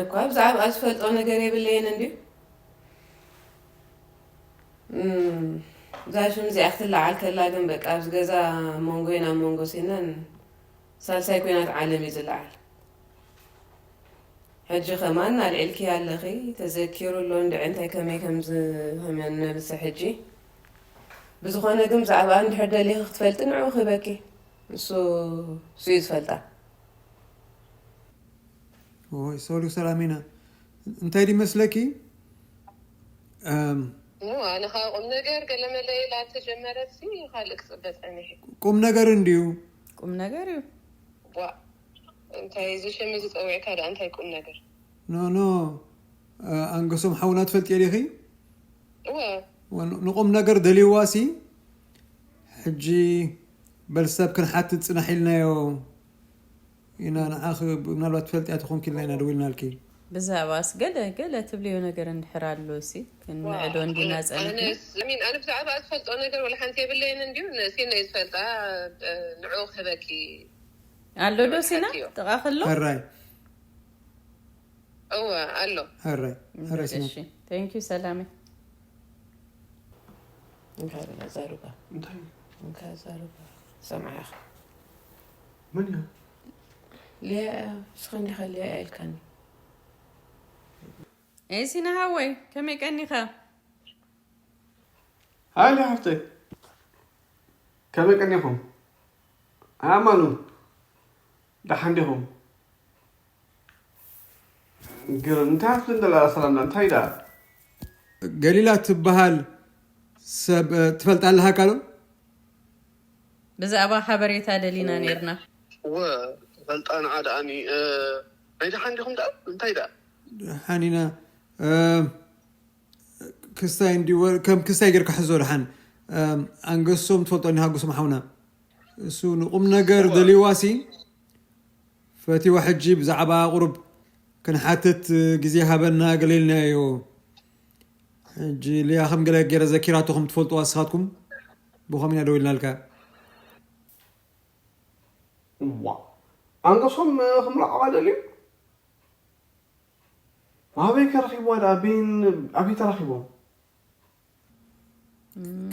እኳ ብዛዕባ ዝፈልጦ ነገር የብለየን እንድዩ። እዛ ሽም እዚኣ ክትለዓል ከላ ግን በቃ ኣብዚ ገዛ መንጎይን ኣብ መንጎ ሲነን ሳልሳይ ኮይናት ዓለም እዩ ዝለዓል። ሕጂ ከማን ኣልዒልኪ ኣለኺ። ተዘኪሩ ኣሎ እንድዒ እንታይ ከመይ ከም ዝመነብሰ ሕጂ። ብዝኾነ ግን ብዛዕባ እንድሕር ደሊኺ ክትፈልጢ ንዑ ክህበኪ። እሱ እሱ እዩ ዝፈልጣ። ኦይ ሶሉ ሰላሚና እንታይ ድመስለኪ? ኣነ ከዓ ቁም ነገር ገለመለ ኢላ ተጀመረትሲ ካልእ ክፅበ ፀኒሐ። ቁም ነገር እንድዩ። ቁም ነገር እዩ። ቧ እንታይ እዚ ሽም እዚ ፀዊዕካ ደኣ እንታይ ቁም ነገር? ኖ ኖ ኣንገሶም ሓውና ትፈልጥዮ ዲኺ? እወ ንቁም ነገር ደልይዋ ሲ ሕጂ በል ሰብ ክንሓትት ፅናሕ ኢልናዮ ኢና። ንዓኺ ምናልባት ትፈልጥያ ትኾንኪ ኢልና ኢና ደዊልናልኪ። ብዛዕባስ ገለ ገለ ትብልዮ ነገር እንድሕር ኣሎ ሲ ክንምዕዶ እንዲና ጸኒሕና። ኣነ ብዛዕባ ዝፈልጦ ነገር ወላ ሓንቲ የብለይን እንድዩ። ነሲ ናይ ዝፈልጣ ንዑ ክህበኪ ኣሎ ዶ ሲና ጥቓ ከሎ? ሕራይ እወ ኣሎ። ሕራይ ሕራይ ሲና። እሺ thank you ሰላመይ። እንታይ ብላ ዛሩባ እንታይ እንታይ ዛሩባ ሰምዓኻ መን እያ? ሊያ እያ እስኺ እንዲኻ ሊያ እያ ኢልካኒ ኤሲና ሃወይ ከመይ ቀኒኻ? ሃሊ ሓፍተይ ከመይ ቀኒኹም? ኣማኑ ደሓን ዲኹም? ግርም እንታይ ክትብል ደላ ሰላምና እንታይ ደኣ? ገሊላ ትበሃል ሰብ ትፈልጣ ኣለኻ ካሎ? ብዛዕባ ሓበሬታ ደሊና ነርና። እወ ትፈልጣ ንዓ ደኣኒ ናይ ደሓን ዲኹም ደኣ እንታይ ደኣ? ደሓን ኢና። ክስታይ እንዲ ከም ክስታይ ጌርካ ሕዞ ደሓን። ኣንገሶም ትፈልጦ እኒኻ ኣንገሶም ሓውና እሱ ንቁም ነገር ደልይዋ ሲ ፈቲዋ ሕጂ ብዛዕባ ቁሩብ ክንሓትት ግዜ ሃበና ገለ ኢልናዮ። ሕጂ ሊያ ከም ገለ ገይረ ዘኪራቶ ከም ትፈልጥዋ ንስኻትኩም ብኸም ኢና ደው ኢልናልካ። ዋ ኣንገሶም ክምርዓዋ ደልዩ ኣበይ ከረኺብዋ ደኣ ኣበይን ኣበይ ተራኺቦም?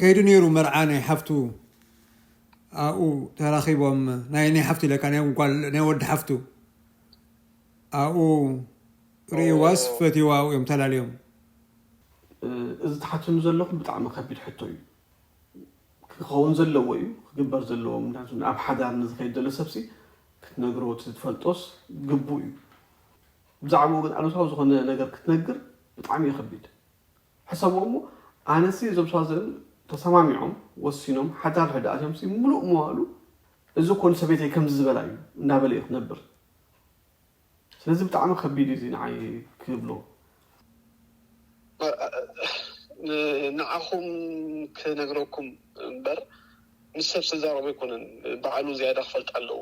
ከይዱ ነይሩ መርዓ ናይ ሓፍቱ ኣብኡ ተራኺቦም ናይ ናይ ሓፍቱ ኢለካ ናይ ጓል ናይ ወዲ ሓፍቱ ኣብኡ ርእይዋስ ፈትይዋ ኣብኡ እዮም ተላልዮም። እዚ ትሓትኑ ዘለኹም ብጣዕሚ ከቢድ ሕቶ እዩ። ክኸውን ዘለዎ እዩ ክግበር ዘለዎ ምክንያቱ ኣብ ሓዳር ንዝኸይድ ዘሎ ሰብሲ ክትነግሮ እቲ ትፈልጦስ ግቡእ እዩ። ብዛዕባኡ ግን ኣሉታዊ ዝኾነ ነገር ክትነግር ብጣዕሚ እዩ ከቢድ። ሕሰብዎ እሞ ኣነሲ እዞም ሰባት እዚኦም ተሰማሚዖም ወሲኖም ሓዳር ድሕር ኣትዮም ሲ ምሉእ መዋእሉ እዚ እኮ ንሰበይተይ ከምዚ ዝበላ እዩ እናበለ እዩ ክነብር። ስለዚ ብጣዕሚ ከቢድ እዩ እዚ ንዓይ ክብሎ። ንዓኹም ክነግረኩም እምበር ምስ ሰብ ዝተዛረቦ ኣይኮነን። ባዕሉ ዝያዳ ክፈልጥ ኣለዎ።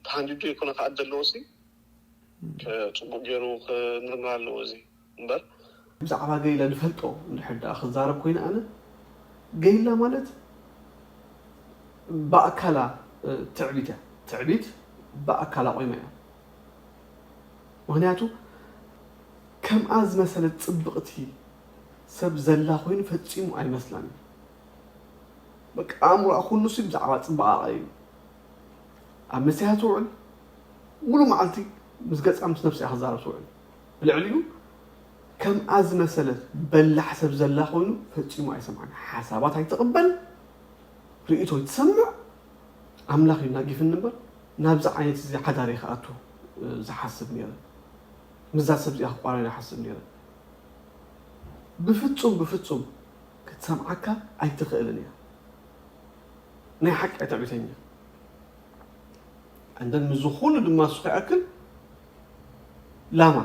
ተሃንዲዱ ኣይኮነ ክኣት ዘለዎ ሲ ጽቡቅ ገይሩ ክምርምር ኣለዎ እዚ እምበር። ብዛዕባ ገይላ ንፈልጦ እንድሕር ደኣ ክዛረብ ኮይነ ኣነ ገይላ ማለት ብኣካላ ትዕቢት እያ። ትዕቢት ብኣካላ ቆይማ እያ። ምክንያቱ ከምኣ ዝመሰለት ፅብቕቲ ሰብ ዘላ ኮይኑ ፈፂሙ ኣይመስላን እዩ። በቃ ኣእምሮኣ ኩሉ ሲ ብዛዕባ ፅባቐኣ እዩ። ኣብ መስትያት ትውዕል፣ ሙሉ መዓልቲ ምስ ገፃ ምስ ነብሳ እያ ክዛረብ ትውዕል። ብልዕሊኡ ከምኣ ዝመሰለት በላሕ ሰብ ዘላ ኮይኑ ፈፂሙ ኣይሰምዓን። ሓሳባት ኣይትቕበል፣ ርእይቶ ኣይትሰምዕ። ኣምላኽ እዩ ናጊፍኒ እምበር ናብዚ ዓይነት እዚ ሓዳር እየ ክኣቱ ዝሓስብ ነይረ። ምስዛ ሰብ እዚኣ ክቋረን ይሓስብ ነይረ። ብፍፁም ብፍፁም ክትሰምዓካ ኣይትኽእልን እያ። ናይ ሓቂ እያ ትዕቢተኛ። And then ምስዚ ኩሉ ድማ ንሱ ከይኣክል ላማ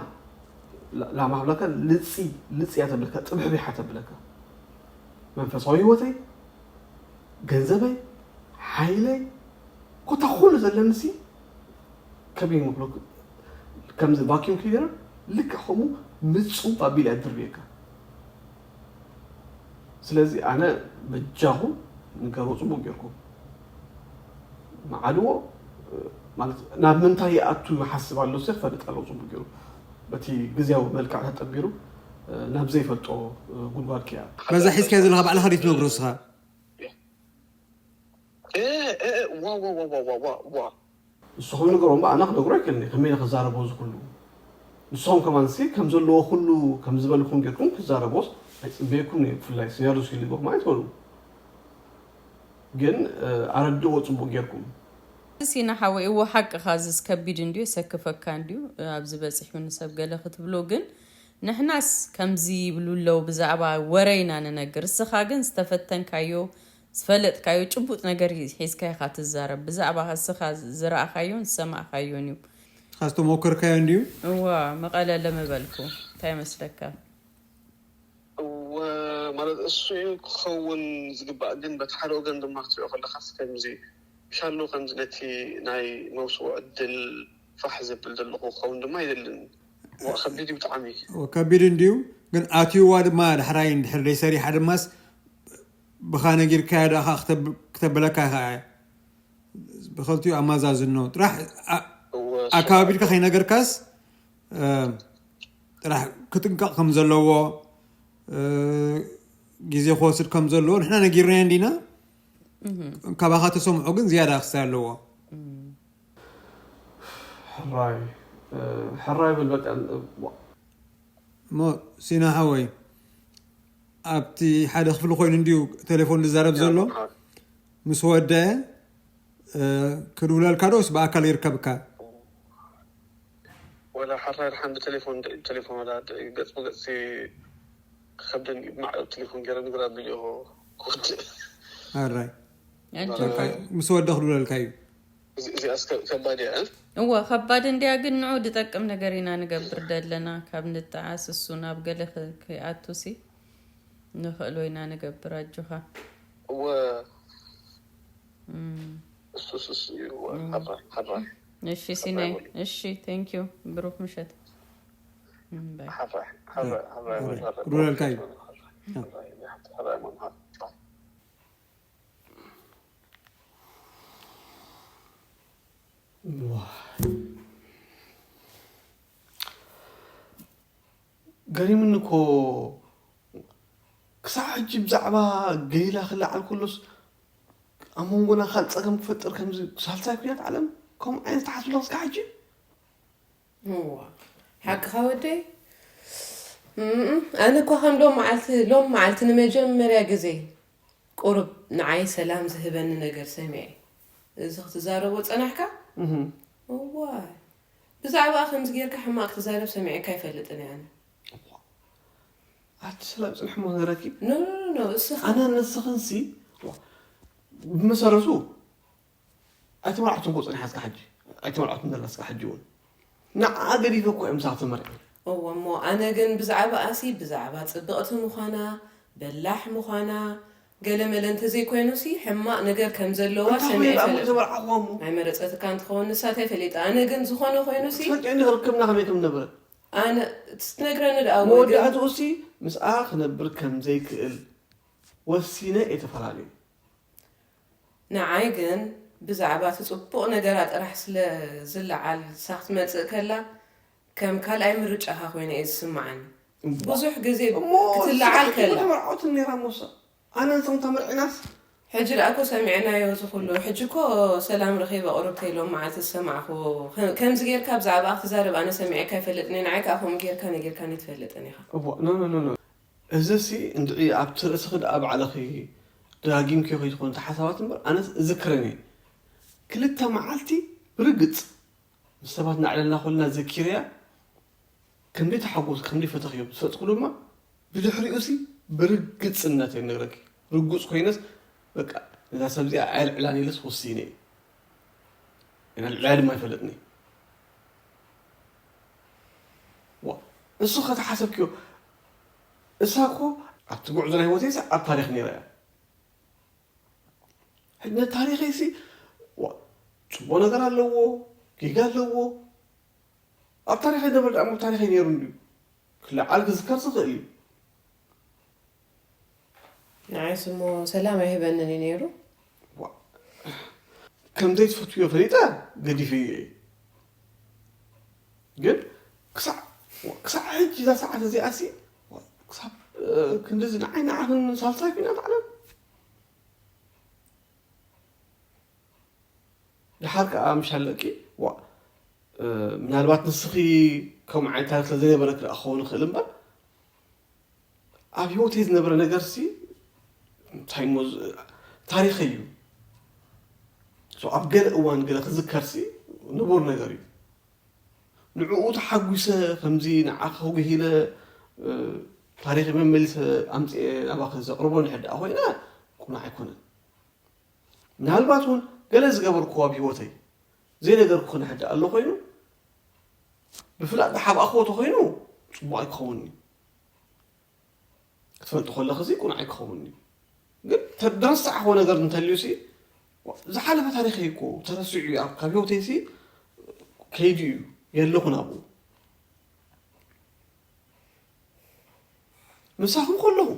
ላማ ክብለካ ልፂ ልፂ እያ ተብለካ ጥብሕቢሓ ተብለካ መንፈሳዊ ህይወተይ ገንዘበይ ሓይለይ ኮታ ኩሉ ዘለኒ ሲ ከመይ መክሎ ከምዚ ቫኪዩም ክሊነር ልክዕ ከምኡ ምፁ ኣቢል እያ ድርብየካ። ስለዚ ኣነ በጃኹም ንገርዎ ፅቡቅ ጌርኩም መዓልዎ ማለት ናብ ምንታይ ይኣቱ ይሓስብ ኣሎ ሲ ክፈልጥ ኣለዎ ፅቡቅ ገይሩ። በቲ ግዜያዊ መልክዕ ተጠቢሩ ናብ ዘይፈልጦ ጉድጓድ ክያ በዛ ሒዝካዮ ዘለካ ባዕልኻ ድዩ ትነግሮ ንስኻ? ንስኹም ንገርዎ እምበር ኣነ ክነግሮ ኣይክእልን እየ። ከመይ ኢለ ክዛረቦ እዚ ኩሉ? ንስኹም ከማንሲ ከም ዘለዎ ኩሉ ከም ዝበልኩም ጌርኩም ክዛረቦስ ኣይፅበየኩም እየ። ብፍላይ ስያዱ ሲልጎ ማለት በሉ ግን ኣረድእዎ ፅቡቅ ጌርኩም። ሲና ሓወይ እዎ ሓቅኻ እዝስ ከቢድ እንድዩ የሰክፈካ እንድዩ ኣብዚ በፂሑ ንሰብ ገለ ክትብሎ ግን ንሕናስ ከምዚ ይብሉ ኣለዉ ብዛዕባ ወረ ኢና ንነግር እስኻ ግን ዝተፈተንካዮ ዝፈለጥካዮ ጭቡጥ ነገር ሒዝካ ኢኻ ትዛረብ ብዛዕባ እስኻ ዝረኣኻዮን ዝሰማዕካዮን እዩ ካስ ተሞከርካዮ እንድዩ እዋ መቐለለ ምበልኩ እንታይ መስለካ እወ ማለት እሱ እዩ ክኸውን ዝግባእ ግን በቲ ሓደ ወገን ድማ ክትሪኦ ከለካስ ከምዚ ምሻሉ ከምዚ ነቲ ናይ መውስቦ ዕድል ፋሕ ዘብል ዘለኹ ክኸውን ድማ ኣይደልን እዋ ከቢድ እዩ ብጣዕሚ ከቢድ እንድዩ ግን ኣትዩዋ ድማ ዳሕራይ እንድሕር ደይሰሪሓ ድማስ ብኻ ነጊርካያ ዳኻ ክተብ- ክተበለካ ይኸዓ እያ ብኸልቲኡ ኣማዛዝኖ ጥራሕ ኣ- እወ ኣካባቢልካ ከይነገርካስ እ፣ ጥራሕ ክጥንቀቕ ከም ዘለዎ እ፣ ግዜ ክወስድ ከም ዘለዎ ንሕና ነጊርናዮ እንዲና ካባኻ ተሰምዖ ግን ዝያዳ ክስታይ ኣለዎ ሕራይ ሕራይ በል በቃ እሞ ሲና ሓወይ ኣብቲ ሓደ ክፍሊ ኮይኑ እንድዩ ቴሌፎን ዝዛረብ ዘሎ ምስ ወደአ ክድውለልካ ዶስ ብኣካል ይርከብካ ወላ ሓራይ ሓንቲ ቴሌፎን ቴሌፎን ወላ ገጽ ብገጽ ከብደን ማዕረብ ቴሌፎን ገይረ ንግራ ብልዮ ክወድእ ኣራይ ምስ ወደ ክድውለልካ እዩ እዚኣስ ከባድ እያ እወ ከባድ እንድያ ግን ንዑ ድጠቅም ነገር ኢና ንገብር ደለና ካብ ንጠዓስ እሱ ናብ ገለ ከይኣቱ ሲ ንኽእሎ ኢና ንገብር ኣጆኻ እወ እሺ ሲናይ እሺ thank you ብሩክ ምሸት ሩለልካ እዩ ገሪምኒ እኮ ክሳዕ ሕጂ ብዛዕባ ገሊላ ክለዓል ከሎስ ኣብ መንጎና ካልእ ፀገም ክፈጥር ከምዚ ሳልሳይ ኩናት ዓለም ከምኡ ዓይነት ተሓስብሎ ክስካ ሕጂ እዋ ሓቅኻ ወደይ እም፣ ኣነ እኳ ከም ሎም መዓልቲ ሎም መዓልቲ ንመጀመርያ ግዜ ቁሩብ ንዓይ ሰላም ዝህበኒ ነገር ሰሚዐ እዚ ክትዛረቦ ፀናሕካ እዋ ብዛዕባ ከምዚ ጌርካ ሕማቕ ክትዛረብ ሰሚዐካ ኣይፈልጥን እየ ኣነ ኣቲ ሰላም ፅንሕሞ ነረኪ ኖ ኖ ኖ እስኻ ኣነ ንስኽንሲ ብመሰረቱ ኣይተመርዓትን ኮ ፅንሓ እስካ ሕጂ ኣይተመርዓትን ዘላ እስካ ሕጂ እውን ንዓ ገዲፈ እኮ እዮም ሳኽ ተመርዒ እዎ እሞ ኣነ ግን ብዛዕባ ኣሲ ብዛዕባ ፅብቕቲ ምዃና በላሕ ምዃና ገለመለ እንተዘይኮይኑሲ ሕማቕ ነገር ከም ዘለዋ እንታይ ሰሚዐ ኮይና እሞ ይፈልጥ ተመርዓኹዋ እሞ ኣይመረፀትካ እንትኸውን ንሳታይ ፈሊጣ ኣነ ግን ዝኾነ ኮይኑሲ ትፈልጢ እንዲ ክርከብና ከመይ ከም ነበረ ኣነ ትነግረኒ ደኣ ወይ ግን መወዳእትኡ ሲ ምስኣ ክነብር ከም ዘይክእል ወሲነ እየ ተፈላለዩ ንዓይ ግን ብዛዕባ እቲ ፅቡቕ ነገራ ጥራሕ ስለ ዝለዓል ንሳ ክትመፅእ ከላ ከም ካልኣይ ምርጫኻ ኮይነ እየ ዝስምዓኒ ብዙሕ ግዜ ክትለዓል ከላ ተመርዓወትን ነራ ሞሳ ኣነ ንሶም ተመርዒናስ ሕጂ ደኣ እኮ ሰሚዕናዮ እዚ ኩሉ ሕጂ እኮ ሰላም ረኺበ ቁርብተይ ሎም መዓልቲ ዝሰማዕኹ ከምዚ ጌርካ ብዛዕባ ክትዛረብ ኣነ ሰሚዐካ ኣይፈልጥን እየ ንዓይ ከዓ ከምኡ ጌርካ ነጊርካኒ ትፈልጥን ኢኻ እዋ ኖ ኖ ኖ ኖ እዚ ሲ እንድዒ ኣብቲ ርእስኺ ደኣ ባዕልኺ ደጋጊምኪዮ ከይትኾን ተሓሳባት እምበር ኣነስ እዝክረን እየ ክልተ መዓልቲ ብርግጽ ምስ ሰባት እናዕለልና ኮልና ዘኪረያ ከም ዘይተሓጎስ ከም ዘይፈተኽዮ ዝፈጥኩ ድማ ብድሕሪኡ ሲ ብርግጽነት እየ ነግረኪ ርጉጽ ኮይነስ በቃ ነዛ ሰብ እዚኣ ኣየልዕላን ኢለስ ወሲነ እየ ኣልዕላ ድማ ኣይፈለጥኒ እሱ ከተሓሰብክዮ እሳ እኮ ኣብቲ ጉዕዞ ናይ ህይወተይስ ኣብ ታሪክ ነይራ እያ ሕጂ ነታሪኸይሲ ፅቡቅ ነገር ኣለዎ ጌጋ ኣለዎ ኣብ ታሪኸይ ነበር ደኣ ታሪኸይ ነይሩ እንድዩ ክለዓል ክዝከር ዝኽእል እዩ ንዓይስ እሞ ሰላም ኣይህበንን እዩ ነይሩ ከምዘይ ትፈትዮ ፈሊጠ ገዲፈዮ እዩ ግን ክሳዕ ክሳብ ሕጂ እዛ ሰዓት እዚኣ ሲ ክሳብ ክንድዚ ንዓይ ንዓኽን ሳልሳይ ኩናት ዓለም ድሓር ከዓ ምሽ ኣለቂ። ዋ ምናልባት ንስኺ ከምኡ ዓይነት ታሪክ ስለዘይነበረኪ ደኣ ክኸውን ይኽእል እምበር ኣብ ህይወተይ ዝነበረ ነገር ሲ እንታይ እሞ ታሪኸይ እዩ። ኣብ ገለ እዋን ገለ ክዝከር ሲ ንቡር ነገር እዩ። ንዕኡ ተሓጒሰ ከምዚ ንዓኺ ከጉሂለ ታሪኽ መመሊሰ ኣምፅኤ ናባኺ ዘቕርቦ ንሕዳኣ ኮይና ቁኑዕ ኣይኮነን። ምናልባት እውን ገለ ዝገበርክዎ ኣብ ህይወተይ ዘይነገርኩ ንሕዳእ ኣሎ ኮይኑ ብፍላጥ ዝሓብኣኽዎ ተኮይኑ ፅቡቕ ኣይክኸውን እዩ። ክትፈልጡ ከለኺ እዚ ቁኑዕ ኣይክኸውን እዩ። ግን ተረሳዕኽዎ ነገር እንተልዩ ሲ ዝሓለፈ ታሪኸይ እኮ ተረሲዑ እዩ። ኣብ ካብ ህይወተይ ሲ ከይዱ እዩ የለኹን ኣብኡ። ምሳኹም ከለኹ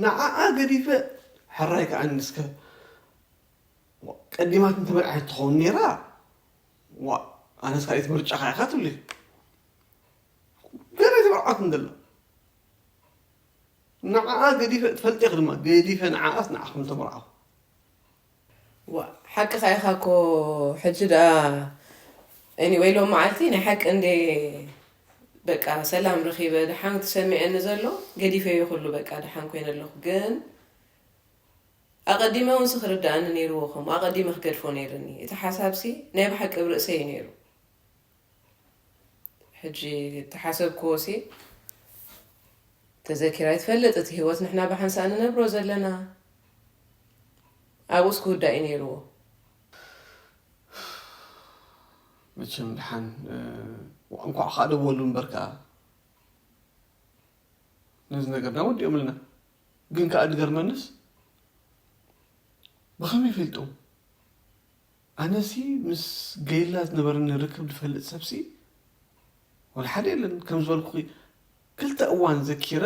ንዓኣ ገዲፈ ሕራይ ከዓኒ እስከ ቀዲማት እንተመርዓት ትኸውን ነይራ ዋ ኣነስ ካልኣይቲ ምርጫ ኢኻ ትብሊ ገና ኣይተመርዓትን ዘላ ንዓኣ ገዲፈ ትፈልጢ ኢኺ ድማ ገዲፈ ንዓኣስ ንዓኹም ተመርዓኹ ዋ ሓቅኻ ኢኻ እኮ ሕጂ ደኣ anyway ሎም መዓልቲ ናይ ሓቂ እንደ በቃ ሰላም ረኺበ ደሓን ተሰሚዐኒ ዘሎ ገዲፈዮ ኩሉ በቃ ደሓን ኮይነ ኣለኹ ግን ኣቐዲመ እውን ክርድኣኒ ነይርዎ ከምኡ ኣቐዲመ ክገድፎ ነይርኒ እቲ ሓሳብሲ ናይ ብሓቂ ኣብ ርእሰይ እዩ ነይሩ ሕጂ ተሓሰብክዎ ሲ ተዘኪራ ይትፈልጥ እቲ ህይወት ንሕና ብሓንሳእ ንነብሮ ዘለና ኣብኡስ ክውዳእ እዩ ነይርዎ መቸም ድሓን እንኳዕ ከዓ ደወሉ እምበር ከዓ ነዚ ነገር ዳ ወዲኦምልና ግን ከዓ ድገርመንስ ብኸመይ ፈልጦም ኣነሲ ምስ ገይላ ዝነበረኒ ርክብ ዝፈልጥ ሰብሲ ወላ ሓደ የለን ከም ዝበልኩኺ ክልተ እዋን ዘኪረ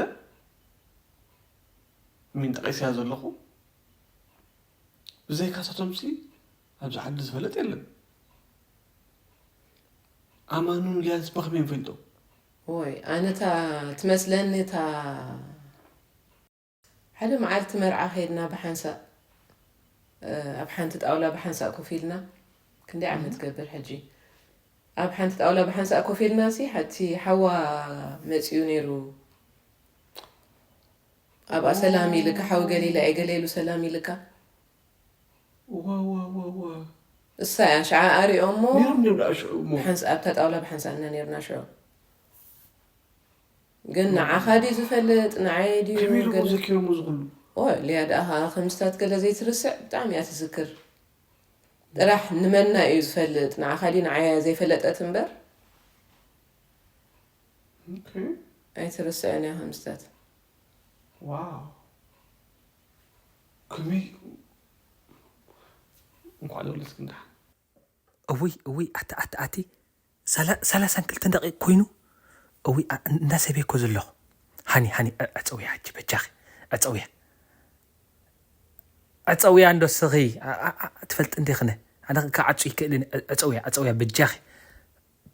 ሚን ጠቒስያ ዘለኹ ብዘይካሳቶምሲ ኣብዚ ዓዲ ዝፈለጥ የለን ኣማኑን ሊያንስ ብኸመይ ንፈልጦም ወይ ኣነታ ትመስለኒ እታ ሓደ መዓልቲ መርዓ ከይድና ብሓንሳእ ኣብ ሓንቲ ጣውላ ብሓንሳእ ኮፍ ኢልና ክንደይ ዓመት ትገብር ሕጂ ኣብ ሓንቲ ጣውላ ብሓንሳእ ኮፍ ኢልና ሲ ሓቲ ሓዋ መፂኡ ነይሩ ኣብኣ ሰላም ኢልካ ሓው ገሊላ እየ ገለ ኢሉ ሰላም ኢልካ ዋዋዋዋ እሳ እያ ሽዓ ኣሪኦ እሞ ነይሮም ድዮም ደኣ ሽዑ እሞ ሓንስ ኣብታ ጣውላ ብሓንሳእ ኢና ነይርና ሽዑ ግን ንዓኻ ድዩ ዝፈልጥ ንዓየ ድዩ ከመይ ኢሎም ገለ- ዘኪሮም እዚ ኩሉ ኦ ሊያ ደኣ ከዓ ከምስታት ገለ ዘይትርስዕ ብጣዕሚ እያ ትዝክር ጥራሕ ንመና እዩ ዝፈልጥ ንዓኻ ድዩ ንዓያ ዘይፈለጠት እምበር ኦኬ ኣይትርስዕን እያ ከምስታት ዋው ከመይ እንኳዕ ደውለትክ እንዳ እውይ እውይ ኣቲ ኣቲ ኣቲ ሰላ- ሰላሳን ክልተን ደቂቅ ኮይኑ እውይ ኣ- እንዳሰብየ እኮ ዘለኹ ሃኒ ሃኒ ዕ- ዕፀውያ ሕጂ በጃኺ ዕፀውያ ዕፀውያ እንዶ ስኺ ኣ- ኣ- ኣ- ትፈልጥ እንዲኽነ ኣነ ክዓፁ ይክእልን ዕ- ዕፀውያ ዕፀውያ በጃኺ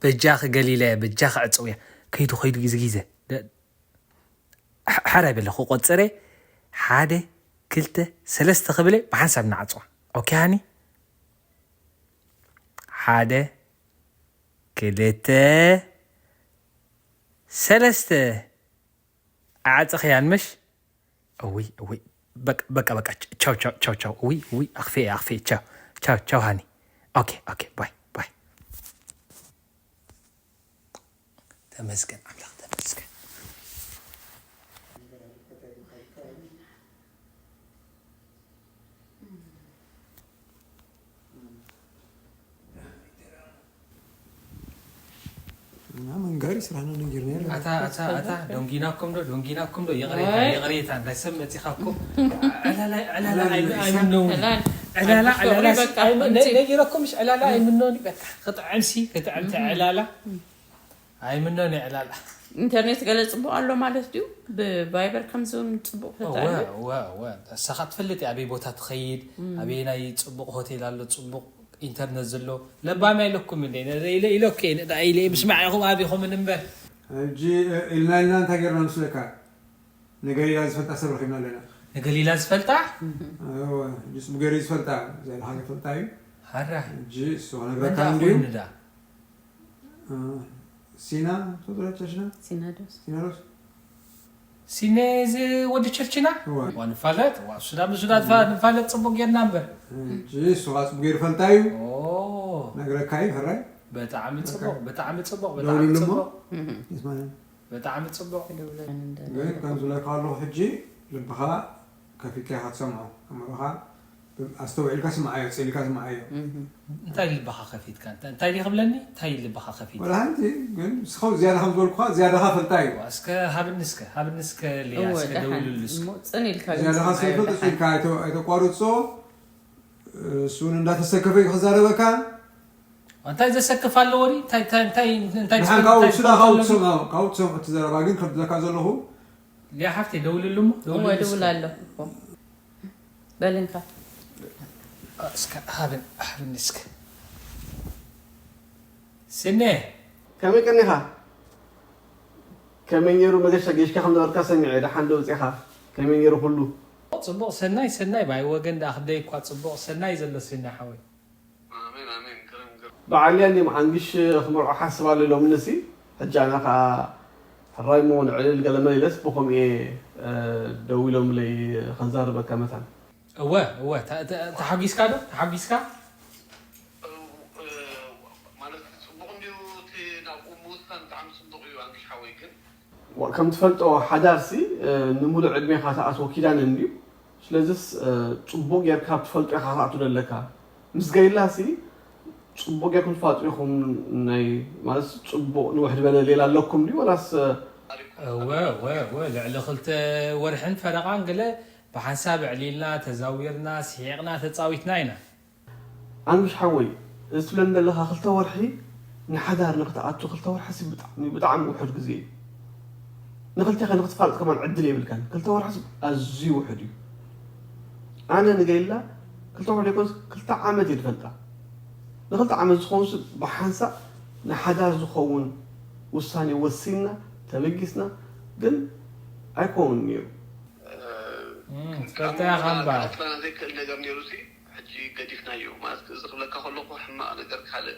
በጃኺ ገሊለ በጃኺ ዕፀውያ ከይዱ ከይዱ ግዜ ግዜ ደ- ሕ- ሓራይ በለ ክቆፅረ ሓደ ክልተ ሰለስተ ክብለ ብሓንሳብ ንዓፅዋ ኦኬ ሃኒ ሓደ ክልተ ሰለስተ ዓፅኽያን ምሽ እውይ እውይ በቃ በቃ በቃ ቻው ቻው ቻው ቻው እውይ እውይ ኣኽፌ ኣኽፌ ቻው ቻው ቻው ሃኒ ኦኬ ኦኬ ባይ ባይ ተመስገን ኣምላኽ ተመስገን እና መንጋሪ ስራና ነጊርና ያለ ኣታ ኣታ ኣታ ዶንጊናኩም ዶ ዶንጊናኩም ዶ ይቕሬታ ኣይ። ይቕሬታ እንዳሰብ መፂኻኩም ዕላላ ዕላላ ኣይምነው ዕላል ዕላላ ኣዲስ ፍቕሪ ዕላላ በቃ ከምዚ ነጊረኩም ምሽ ዕላላ ኣይምነውን በቃ ክጥዕም ሲ ክጥዕም ዕላላ ኣይምነውን ዕላላ ኢንተርኔት ገለ ፅቡቕ ኣሎ ማለት ድዩ ብቫይበር ከምዚ እውን ፅቡቕ ፈጣሪ እወ እወ እወ እሳኻ ትፈልጥ ኣበይ ቦታ ትኸይድ ኣበይ ናይ ፅቡቕ ሆቴል ኣሎ ፅቡቕ ኢንተርነት ዘሎ ለባም ኣይለኩም እንደ ኢለ ኢለ ኢለ እኮ ኢለ ኢለ ምስማዕ ኢኹም ኣቢኹምን እምበር። ሕጂ ኢልና ኢልና እንታይ ገርና ምስለካ? ንገሊላ ዝፈልጣ ሰብ ረኺብና ኣለና። ንገሊላ ዝፈልጣ? እወ፣ ሕጂ ጽቡቅ ገይሩ ዝፈልጣ፣ ዝያዳ ዝፈልጣ እዩ። ሓራ። ሕጂ እሱ ክነግረካ እንድዩ። ዳ ሲና ትፈልጦ ዶ ቸርችና? ሲናዶስ። ሲናዶስ። ሲነ እዚ ወዲ ቸርችና? እወ። ዋ ንፋለጥ፣ ዋ ሱዳ ብሱዳ ትፋ- ንፋለጥ ጽቡቅ ጌርና እምበር። ሕጂ እሱ ከዓ ጽቡቅ ገይሩ ፈልጣ እዩ። ኦ፣ ነግረካ እዩ ሕራይ። ብጣዕሚ ጽቡቅ፣ ብጣዕሚ ጽቡቅ፣ ብጣዕሚ ደውልሉ እሞ። ጽቡቅ፣ ይስማዕ። ብጣዕሚ ጽቡቅ። ግን ከም ዝብለካ ኣለኹ ሕጂ ልብኻ ከፊትካ ኢኻ ትሰምዖ። ኣእምሮኻ ኣስተውዒልካ ስምዓዮ፣ ጽሊካ ስምዓዮ። እንታይ ልብኻ ከፊትካ እንታይ እንታይ ድዩ ክብለኒ እንታይ ልብኻ ከፊት ወላ ሓንቲ። ግን ንስኻ ዝያዳ ከም ዝበልኩኻ ዝያዳኻ ፈልጣ እዩ። እስከ ሃብኒ እስከ ሃብኒ እስከ ልያ እወ እስከ ደሓን ደውልሉ እስከ እሞ ጽን ኢልካ ግን ዝያዳኻ ስምዓዮ ስለፈልጥ ደሓን። ጽልካ ኣይተ- ኣይተቋርጾ። እሱ እውን እንዳተሰከፈ እዩ ክዛረበካ። እንታይ ዘሰክፍ ኣለዎ ድዩ? እንታይ እንታይ እንታይ እንታይ ንሓን ትፈልጥ- ካብኡ እንታይ ስዳ ትፈልጥ ካብኡ ኣሎ ድዩ? ትሰምዖ ካብኡ ትሰምዖ እቲ ዘረባ ግን ከምትለካ ዘለኹ ሊያ ሓፍተይ ደውልሉ እሞ እወ ደውልሉ እስከ። ድውል ኣሎ እኮ በልንካ እስከ ሃብን ሃብን እስከ ስነ ከመይ ቀኒኻ? ከመይ ነይሩ መገሻ ጌሽካ ከም ነበርካ ሰሚዐ። ደሓን ዶ ወፂኻ? ከመይ ነይሩ ኩሉ? ፅቡቕ ሰናይ ሰናይ ባይ ወገን ደኣ ክንደይ እኳ ፅቡቕ ሰናይ ዘሎ ስነ ሓወይ በዓል ያኔ መዓንግሽ ክመርዖ ሓስብ ኣሎ ኢሎምኒ ሲ ሕጂ ኣነ ከዓ ሕራይ እሞ ንዕልል ገለ መለ ኢለስ ብኸምኡ እየ ደዊሎምለይ ከዛርበካ መታን እወ እወ ተሓጒስካ ዶ ተሓጒስካ ማለት ፅቡቅ እንድዩ እቲ ናብኡ ምውሳን ብጣዕሚ ፅቡቅ እዩ ኣንግሽ ሓወይ ግን ከም ትፈልጦ ሓዳር ሲ ንሙሉእ ዕድሜኻ ትኣትዎ ኪዳን እንድዩ ስለዝስ ፅቡቅ ጌርካ ኣብ ትፈልጦ ኢኻ ክትኣቱ ደለካ ምስ ገይላ ሲ ፅቡቅ ጌርኩም ትፋልጡ ኢኹም ናይ ማለት ፅቡቅ ንውሕ ዝበለ ሌላ ኣለኩም ድዩ ወላስ እወ እወ እወ ልዕሊ ክልተ ወርሕን ፈረቓን ገለ ብሓንሳብ ኣዕሊልና ተዛዊርና ስሒቕና ተፃዊትና ኢና ኣንግሽ ሓወይ እዚ ትብለኒ ዘለኻ ክልተ ወርሒ ንሓዳር ንክትኣቱ ክልተ ወርሒ ሲ ብጣዕሚ ብጣዕሚ ውሑድ ግዜ እዩ ንክልቴኸ ንክትፋለጥ ከማን ዕድል የብልካን ክልተ ወርሒ ሲ ኣዝዩ ውሑድ እዩ ኣነ ንገይላ ክልተ ወርሒ ዘይኮንስ ክልተ ዓመት እየ ዝፈልጣ ንክልተ ዓመት ዝኸውን ሲ ብሓንሳእ ንሓዳር ዝኸውን ውሳኔ ወሲንና ተበጊስና ግን ኣይኮውን ነይሩ ትፈልጠያ ካምባ ክጥረና ዘይክእል ነገር ነይሩ ሲ ሕጂ ገዲፍናዮ ማለት እዚ ክብለካ ከለኩ ሕማቅ ነገር ካልእ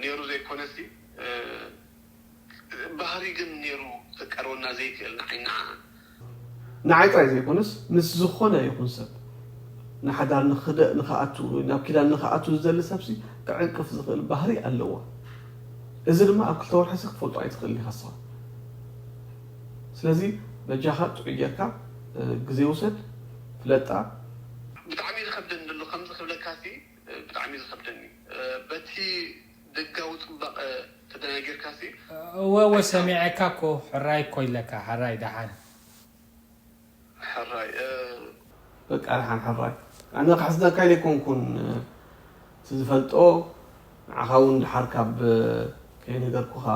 ነይሩ ዘይኮነሲ ባህሪ ግን ነይሩ ክቀርበና ዘይክእል ንዓይ ንዓ ንዓይ ጥራይ ዘይኮነስ ምስ ዝኾነ ይኹን ሰብ ንሓዳር ንክደእ ንክኣቱ ናብ ኪዳን ንክኣቱ ዝደሊ ሰብሲ ክዕንቅፍ ዝኽእል ባህሪ ኣለዎ እዚ ድማ ኣብ ክልተ ወርሒ ክትፈልጦ ኣይትኽእል ኢኻ ንስኻ ስለዚ በጃኻ ጥዑይ ጌርካ ግዜ ውሰድ ፍለጣ ብጣዕሚ ዝኸብደኒ ዘሎ ከምዚ ክብለካ ሲ ብጣዕሚ ዝኸብደኒ በቲ ደጋዊ ፅባቐ ተደናጊርካ ሲ እወ እወ ሰሚዐካ እኮ ሕራይ እኮ ኢለካ ሕራይ ደሓን ሕራይ በቃ ደሓን ሕራይ ኣነ ክሕስደካ ኢለ ኣይኮንኩን እቲ ዝፈልጦ ንዓኻ እውን ደሓር ካብ ከይነገርኩኻ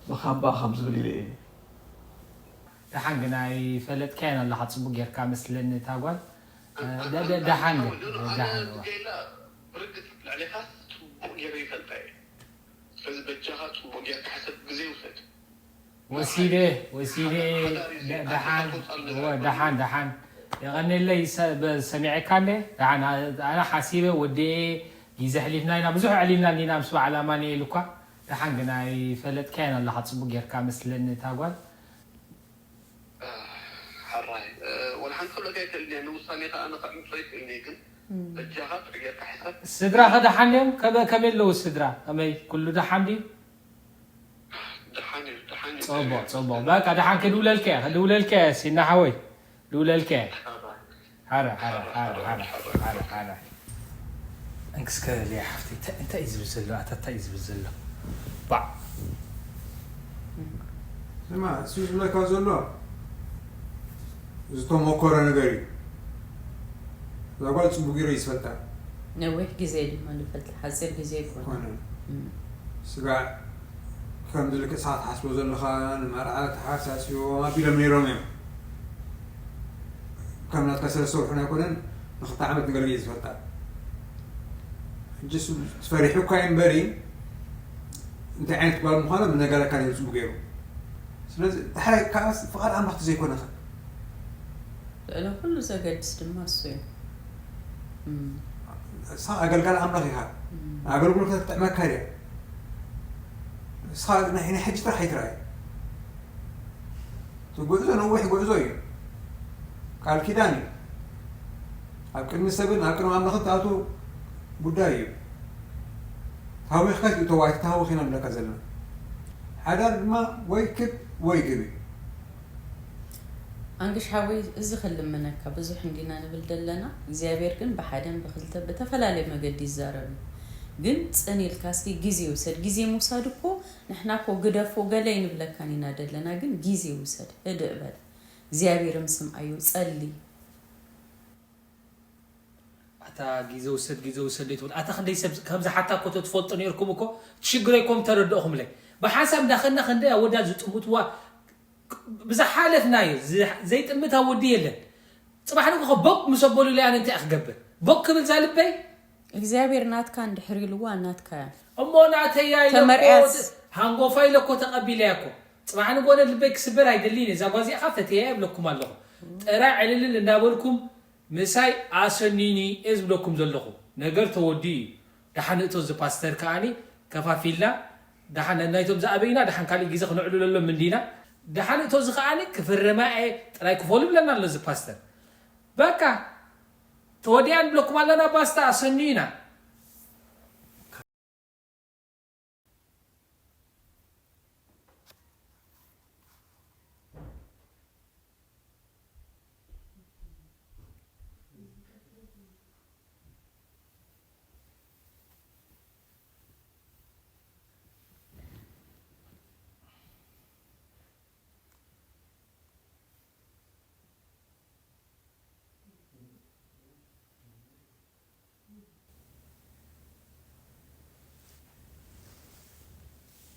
ብኻባ ካብ ዝብል ኢለ እየ ደሓን ግን ኣይፈለጥካያን ኣለኻ ፅቡቅ ጌርካ መስለኒ እታ ጓል ደሓን ግን ደሓን ብርግፅ ልዕሌኻስ ፅቡቅ ገይረ ይፈልጣ እየ ስለዚ በጃኻ ፅቡቅ ጌርካ ሕሰብ ግዜ ውሰድ ወሲደ ወሲደ ደሓን ደሓን ደሓን የቐንለይ ሰሚዐካ እንደ ደሓን ኣነ ሓሲበ ወዲኤ ግዜ ሕሊፍና ኢና ብዙሕ ኣዕሊልና እንዲና ምስ በዓል ኣማኒኤል እኳ ደሓን ግን ኣይፈለጥካያን ኣለኻ ፅቡቅ ጌርካ መስለኒ እታ ጓል ሓራይ ወላ ሓንቲ ክብለካ ይክእል እየ ንውሳኔ ከዓ ኣነ ከዕምፆ ይክእል እየ ግን በጃኻ ጥዑይ ጌርካ ሕሰብ ስድራኸ ደሓን እዮም ከመይ ኣለዉ ስድራ ከመይ ኩሉ ደሓን ድዩ ደሓን እዩ ደሓን እዩ ፅቡቅ ፅቡቅ በቃ ደሓን ክድውለልካ እየ ክድውለልካ እየ ሲና ሓወይ ድውለልካ እየ ሓራ ሓራ ሓራ ሓራ ሓራ ሓራ ሓራ እንክስከ ሊያ ሓፍተይ እንታይ እንታይ እዩ ዝብል ዘሎ ኣታ እንታይ እዩ ዝብል ዘሎ ባዕ ስማ እሱ ዝብለካ ዘሎ ዝተሞከረ ነገር እዩ እዛ ጓል ፅቡቅ ገይረ ይስፈልጣ ነዊሕ ግዜ ድማ ንፈልጥ ሓፂር ግዜ ይኮነ ኮነ ስጋዕ ከምዚ ልክዕ ስኻ ትሓስቦ ዘለኻ ንመርዓ ተሓሳሲቦም ኣቢሎም ነይሮም እዮም ከም ናትካ ሰለስተ ወርሑ ኣይኮነን ንክልተ ዓመት ንገርጊ ዝፈልጣ ጅስ ትፈሪሑ እኳ እምበሪ እንታይ ዓይነት ጓል ምዃና ምነገረካ ነይሩ ጽቡቅ ገይሩ። ስለዚ ዳሕራይ ከኣስ ፍቓድ ኣምላኽ ተዘይኮነኸ ልዕሊ ኩሉ ዘገድስ ድማ እሱ እዩ። እም፣ ንስኻ ኣገልጋሊ ኣምላኽ ኢኻ። እም። ኣገልግሎት ክትጥዕመካ ድያ? ንስኻ ናይ ናይ ሕጂ ጥራሕ ኣይትረኣይ። እቲ ጉዕዞ ነዊሕ ጉዕዞ እዩ። ቃል ኪዳን እዩ። ኣብ ቅድሚ ሰብን ኣብ ቅድሚ ኣምላኽን ትኣትዎ ጉዳይ እዩ። ተሃዊኽካ ኣይትእተዎ፣ ኣይትተሃወኽ ኢና ንብለካ ዘለና። ሓዳር ድማ ወይ ክብ ወይ ግብ እዩ። ኣንግሽ ሓወይ፣ እዚ ክልምነካ ብዙሕ እንዲና ንብል ዘለና፣ እግዚኣብሔር ግን ብሓደን ብክልተ ብተፈላለየ መገዲ ይዛረብ እዩ። ግን ጽን ኢልካ እስኪ ግዜ ውሰድ። ግዜ ምውሳድ እኮ ንሕና እኮ ግደፎ ገለ ይንብለካን ኢና ደለና፣ ግን ግዜ ውሰድ፣ ህድእ በል፣ እግዚኣብሔርም ስምዓዮ፣ ጸሊ። ኣታ ግዜ ውሰድ ግዜ ውሰድ ዘይትብል ኣታ ክንደይ ሰብ ከምዚ ሓታ እኮ ተትፈልጡ ነርኩም እኮ እቲ ሽግረይ እኮ ምተረድእኹምለይ ብሓንሳብ እንዳኸና ክንደይ ኣወዳት ዝጥምትዋ ብዝሓለፍናዮ ዝ- ዘይጥምት ኣወዲ የለን ጽባሕ ንግሆ ቦክ ምስ ኣበሉለይ ኣነ እንታይ እየ ክገብር ቦክ ክብል ዛልበይ እግዚኣብሔር ናትካ እንድሕር ኢልዋ ናትካ እያ። እሞ ናተያ ኢለ እኮ ተመርዕያስ። ሃንጎፋ ኢለ እኮ ተቐቢለያ እኮ ጽባሕ ንግሆ ልበይ ክስበር ኣይደልይን እየ እዛ ጓዚእኻ ፈትየያ ይብለኩም ኣለኹ ጥራይ ዕልልል እንዳበልኩም ምሳይ ኣሰኒኒ እየ ዝብለኩም ዘለኹ ነገር ተወዲኡ እዩ ደሓን እቶ እዚ ፓስተር ከኣኒ ከፋፊልና ደሓን ናይቶም ዝኣበይና ደሓን ካሊእ ግዜ ክነዕልለሎም እንዲና ደሓን እቶ እዚ ከኣኒ ክፍርማ እየ ጥራይ ክፈሉ ይብለና ኣሎ እዚ ፓስተር በቃ ተወዲኣ ንብለኩም ኣለና ባስታ ኣሰኒና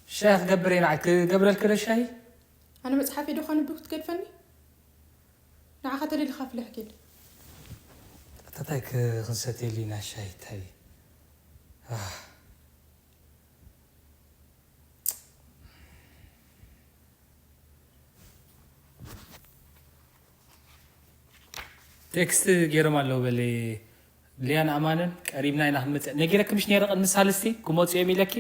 ሻሂ ክገብር እየ ንዓይ ክገብረልኪ ዶ ሻሂ? ኣነ መፅሓፈይ ዶ ከንብብ ክትገድፈኒ? ንዓኻ ተደሊኻ ፍልሕ ኪድ። እንታይ ክንሰትየሉ ኢና ሻሂ እንታይ? ቴክስት ገይሮም ኣለዉ በሊ ሊያን ኣማንን ቀሪብና ኢና ክንመፅእ ነጊረኪ ምሽ ነይረ ቅድሚ ሳልስቲ ክመፁ እዮም ኢለኪ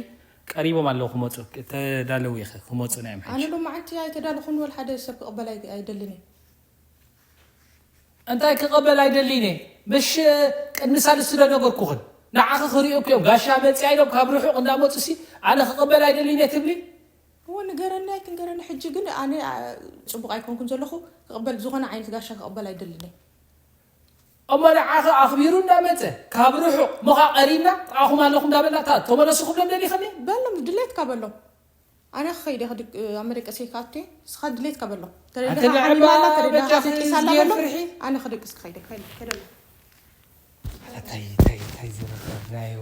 ቀሪቦም ኣለዉ ክመፁ ተዳለዉ ኢኸ ክመፁ ናይ ኣነ ምሓይሽ ሎማዓንቲ ኣይተዳለኹን ወላ ሓደ ሰብ ክቕበል ኣይ- ኣይደልን እየ እንታይ ክቐበል ኣይደልይን እየ ምሽ ቅድሚ ሳልስቲ ዶ ነገርኩኽን ንዓኺ ክርእዩኪ እዮም ጋሻ መፅያ ኢሎም ካብ ርሑቕ እንዳመፁ ሲ ኣነ ክቕበል ኣይደልይን እየ ትብሊ እወ ንገረኒ ኣይትንገረኒ ሕጂ ግን ኣነ ኣ- ፅቡቕ ኣይኮንኩን ዘለኹ ክቕበል ዝኾነ ዓይነት ጋሻ ክቕበል ኣይደልን እየ እሞ ንዓኺ ኣኽቢሩ እንዳመፀ ካብ ርሑቕ ምኻ ቀሪብና ጥቓኹም ኣለኹ እንዳበልና እታ ተመለሱ ክብሎም ደሊኽኒ በሎም ድሌትካ በሎም ኣነ ክኸይደ ክድቅ ኣብ መደቀሰይ ክኣቱ እየ ንስኻ ድሌትካ በሎም ተደሊኻ ኣንተ ንዕባ ሓሚማ ኣላ ተደሊኻ በጃኺ ተደቂሳ ኣላ ዝገር በሎም ፍርሒ። ኣነ ክድቅስ ክኸይደ ከይደ ከይደ እንታይ እንታይ እንታይ ዝረኸብናዮ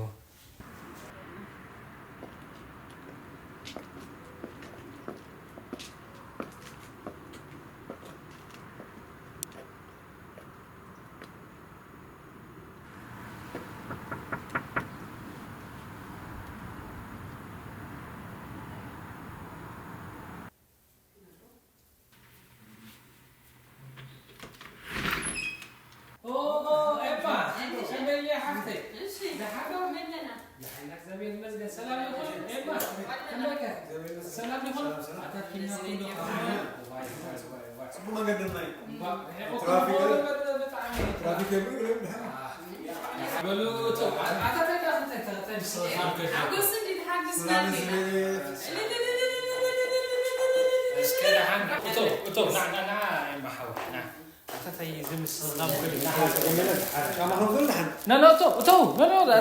ነነቶ እቶ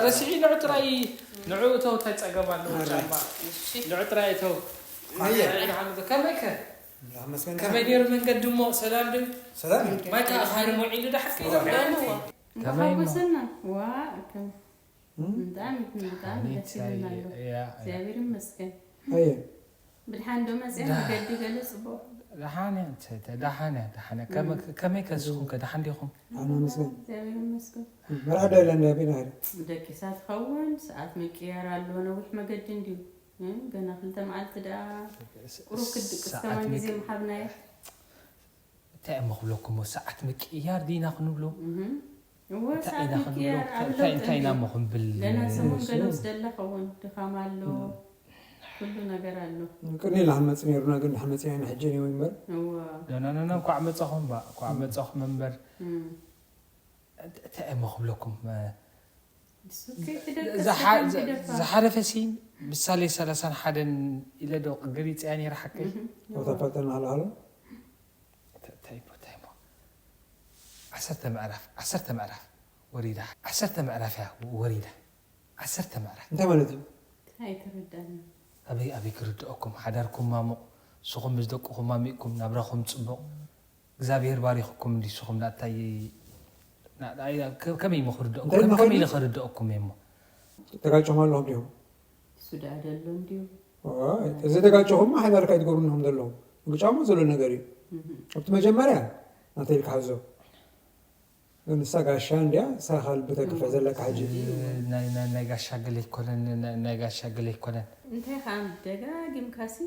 ረሲዒ ንዑ ጥራይ ንዑ እቶ እንታይ ፀገም ኣለዎ ጫማ ንዑ ጥራይ እቶ ከመይ ከ ከመይ ነይሩ መንገዲ እሞ ሰላም ዶ ሰላም እዩ። ማይ ከዓ ካሪ ሞዒሉ ዳሕር ከይዳ ከመይ ነው? እንኳን ሓጎሰና። ዋ ከም እም? ብጣዕሚ ብጣዕሚ ደስ ይብልና ኣሎ። ያ፣ ያ። እግዚኣብሔር ይመስገን። ኣየ ብድሓን ዶ መፅያ ዳ- መገዲ ገለ ፅቡቅ ደሓነ ደሓነ ደሓነ። ከመይ ከስኹም ከ ደሓን ዲኹም? ኣነ መስገን እግዚኣብሔር ይመስገን። መርዓ ዳይላ እንዳቢና ሄደ ደቂሳ ትኸውን ሰዓት ምቅያር ኣሎ ነዊሕ መገዲ እንድዩ። እም፣ ገና ክልተ መዓልቲ ደኣ ቁሩብ ክድቅስ ከማን ግዜ ምሃብናዮ። እንታይ እሞ ክብለኩም ሰዓት ምቅያር ዲና ክንብሎ? እወ ሰዓት ምቅያር ኣብ ለውጢ እንታይ ኢና እሞ ክንብል? ገና ሰሙን ገለ ምስ ደለ ኸውን ድኻም ኣሎ ኩሉ ነገር ኣሎ። ቅድሚ ኢላ ክንመፅ ነይሩና ግን ንሕመፅና ኢና ሕጂ ነይሩ እምበር እወ ኖኖኖ እንኳዕ መፀኹም ባ እንኳዕ መፀኹም እምበር እም። እንታይ እሞ ክብለኩም? እሱ ከይትደቅስ ደሓን ግደፋ። ዝሓለፈ ሲ ምሳሌ ሰላሳን ሓደን ኢለ ዶ ገሊፀያ ነይረ ሓቀይ? ቦታ ፈልጠና ኣልኣሎ እንታይ እሞ እንታይ እሞ ዓሰርተ ምዕራፍ ዓሰርተ ምዕራፍ ወሪዳ ዓሰርተ ምዕራፍ እያ ወሪዳ ዓሰርተ ምዕራፍ እንታይ ማለት እዩ? ኣይተረዳኒ። ኣበይ ኣበይ ክርድኦኩም ሓዳርኩም ማሙቕ ንስኹም ምስ ደቅኹም ማሚቕኩም ናብራኹም ፅቡቕ እግዚኣብሔር ባሪኽኩም እንዲ ንስኹም ናታይ ከመይ እሞ ክርድኦኩም እንታይ ከመይ- ከመይ ኢለ ምዃኑ? ክርድኦኩም እየ እሞ ተጋጭኹም ኣለኹም ዲኹም? እሱ ደኣ ደሎ እንድዩ። እዘተጋጨኹም ሓዳር ካይትገብሩ ንኹም ዘለኹም ምግጫሙ ዘሎ ነገር እዩ ኣብቲ መጀመርያ ናተይ ልክሓዞ ንሳ ጋሻ እንዲያ ንሳ ካልቢ ተግፍዕ ዘለካ ሕጂ ናይ- ናይ- ናይ ጋሻ ገለ ይኮነን ናይ- ናይ ጋሻ ገለ ይኮነን እንታይ ከዓ ደጋጊምካሲ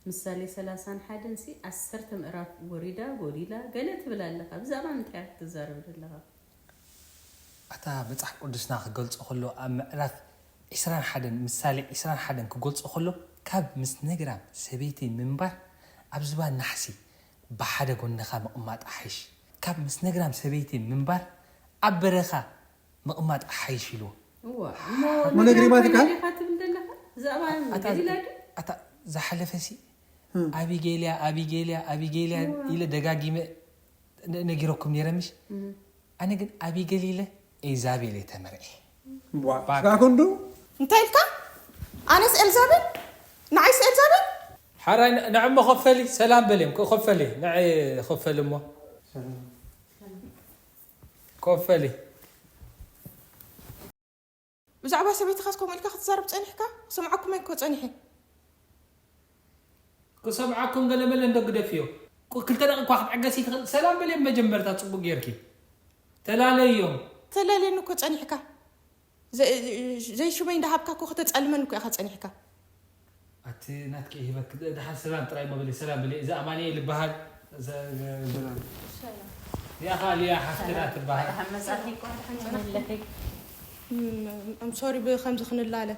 ምሳሌ ሰላሳን ሓደን ሲ ዓሰርተ ምዕራፍ ወሪዳ ጎዲላ ገለ ትብል ኣለካ ብዛዕባ ምንታይ ክትዛረብ ዘለካ ኣታ መፅሓፍ ቅዱስና ክገልፆ ከሎ ኣብ ምዕራፍ ዕስራን ሓደን ምሳሌ ዕስራን ሓደን ክገልፆ ከሎ ካብ ምስ ነግራም ሰበይቲ ምንባር ኣብ ዝባን ናሕሲ ብሓደ ጎንኻ ምቕማጥ ኣሓይሽ ካብ ምስ ነግራም ሰበይቲ ምንባር ኣብ በረኻ ምቕማጥ ኣሓይሽ ኢልዎ እዋ እሞ እሞ ነግሪማትካ? ዲኻ ትብል ዘለካ ብዛዕባ ገሊላ ድዩ ኣታ ዝሓለፈ ሲ ኣቢጌልያ ኣቢጌልያ ኣቢጌልያ ኢለ ደጋጊመ ነጊረኩም ነይረ ምሽ ኣነ ግን ኣቢጌል ኢለ ኤልዛቤል እየ ተመርዒ ስጋኩንዱ እንታይ ኢልካ? ኣነስ ኤልዛቤል? ንዓይስ ኤልዛቤል? ሓራይ ንዕሞ ኮፈሊ ሰላም በልዮም ኮፈሊ ንዐ ኮፈሊ እሞ ኮፈሊ ብዛዕባ ሰበይትኻስ ከምኡ ኢልካ ክትዛረብ ጸኒሕካ? ክሰምዓኩም ኣይኮ ጸኒሐ። ክሰምዓኩም ገለመለ እንዶ ግደፍዮ። ቁ- ክልተ ደቂ እኳ ክትዕገስ ይትኽእል። ሰላም በልዮም መጀመርታ ጽቡቅ ጌርኪ። ተላለዮም። ተላልየኒ እኮ ጸኒሕካ። ዘ- ዘይሽመይ እንዳሃብካ እኮ ከተጸልመኒ እኮ ኢኻ ጸኒሕካ። ኣቲ ናትኪ ይህበክ። ደሓን ሰላም ጥራይ እሞ በሊ ሰላም በሊ። እዛ ኣማኑኤል ይበሃል። እዛ- እዛ- እዛ- ያኻ ሊያ ሓፍትና ትበሃል። መጻኺ እኮ ድሓን ጽናሕ ኣለኺ። ም- ም- ሶሪ ብከምዚ ክንላለ።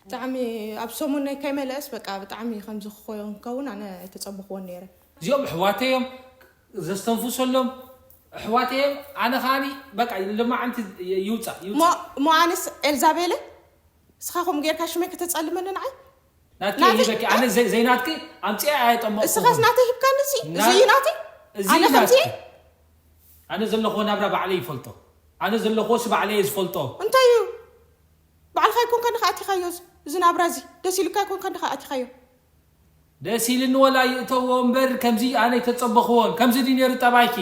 ብጣዕሚ ኣብ ሰሙን ናይ ከይመለስ በቃ ብጣዕሚ ከምዚ ክኸውን ከውን ኣነ ኣይተጸበኽዎን ነይረ። እዚኦም ኣሕዋተይ እዮም ዘስተንፍሰሎም ኣሕዋተይ እዮም ኣነ ከዓኒ በቃ ልማዓንቲ ይውፃእ ይውፃእ ሞ ኣነስ ኤልዛቤለ እስኻ ከምኡ ጌርካ ሽመይ ከተጸልመኒ ንዓይ ናትኪ ናተይ- ይበኪ ኣነ ዘይ- ዘይናትኪ ኣምፅአ ኣየጠመቕኩ እስኻስ ናተይ ሂብካኒ እዚ እዚ እዩ ናተይ እዚ ኣነ ከምዚ ናትኪ ኣነ ዘለኹዎ ናብራ ባዕለይ ይፈልጦ ኣነ ዘለኹዎ ሲ ባዕለይ እየ ዝፈልጦ እንታይ እዩ ባዕልኻ ይኮንካ ንኻ ኣቲኻዮ እዚ ናብራ እዚ ደስ ኢሉካ ይኮንካ ንኻ ኣቲኻዮ ደስ ኢልኒ ወላ ይእተዎ እምበር ከምዚ ኣነ ኣይተፀበኽዎን። ከምዚ ድዩ ነይሩ ጠባይኪ?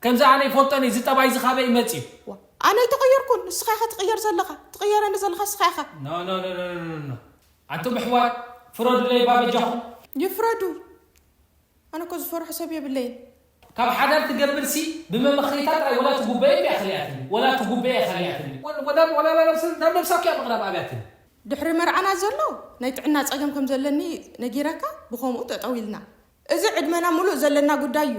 ከምዚ ኣነ ይፈልጦን እዚ ጠባይ እዚ ካበይ እዩ መፂኡ? ዋ፣ ኣነ ኣይተቐየርኩን፣ ንስኻ ኢኻ ትቕየር ዘለኻ። ትቕየረኒ ዘለኻ ንስኻ ኢኻ። No, no, no, no, no, no. ኣንቱም ኣሕዋት ፍረዱለይ እባ በጃኹም። ይፍረዱ። ኣነ እኮ ዝፈርሖ ሰብ የብለይን። ካብ ሓዳር ትገብር ሲ ብመመኽነይታ ጥራይ ወላ ትጉበየ እያ ከሊኣትኒ ወላ ትጉበየ እያ ከሊኣትኒ ወላ ወላ ናብ ነብሳ እኮ እያ ምቕራብ ኣብያትኒ ድሕሪ መርዓና ዘሎ ናይ ጥዕና ጸገም ከም ዘለኒ ነጊረካ ብኸምኡ ጠጠው ኢልና እዚ ዕድመና ሙሉእ ዘለና ጉዳይ እዩ